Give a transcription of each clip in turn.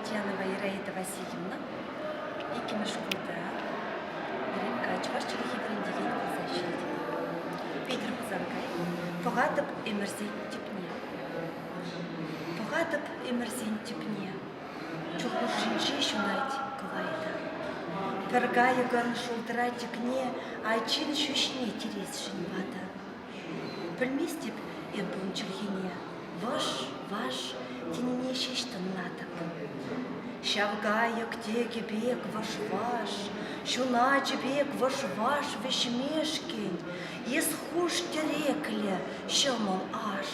Татьянова Ираида Васильевна, иккӗмӗш шкулта чӑваш чӗлхи вӗрентекен пулса ӗҫлетӗп. Петӗр Хусанкай Пӑхатӑп ӗмӗрсен тӗпне. Пӑхатӑп ӗмӗрсен тӗпне. Чул хушшинче ҫунать кӑвайта. Пӗр кайӑкӑн шултра тӗкне ачин ҫӳҫне тиресшӗн ватӑ. Пӗлместӗп эп ун чӗлхине, вӑш, ваш тенине ҫеҫ тӑнлатӑп. Ҫав кайӑк тӗкӗ пек вӑш-ваш, ҫуначӗ пек вӑш-ваш вӗҫмешкӗн эс хуш тӗреклӗ ҫӑмӑл аш,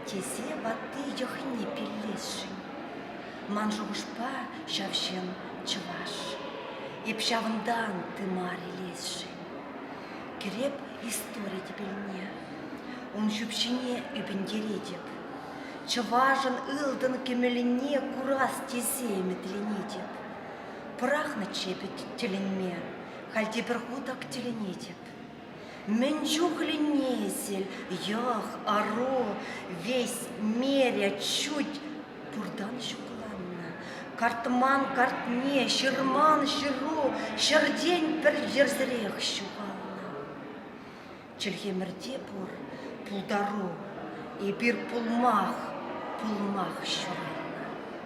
тесе ватти йӑхне пиллесшӗн. Ман шухӑшпа ҫав ҫын чӑваш, эп ҫавӑнтан тымар илесшӗн. Кӗреп истори тӗпелне, ун ҫӳпҫине ӳпӗнтеретӗп. Чӑвашӑн ылтӑн кӗмӗлне курас тесе ӗмӗтленетӗп. Пӑрахнӑччӗ эпӗ тӗлӗнме, халь тепӗр хут ак тӗлӗнетӗп. Мӗн чухлӗ несӗл, йӑх, ӑру, весь меря, чуть пуртан ҫукланнӑ. Картман картне, ҫырман ҫыру ҫӗртен пӗр йӗрсӗрех ҫухалнӑ. Чӗлхемӗрте пур пултару, эпир пулмах, пулмах ҫуралнӑ.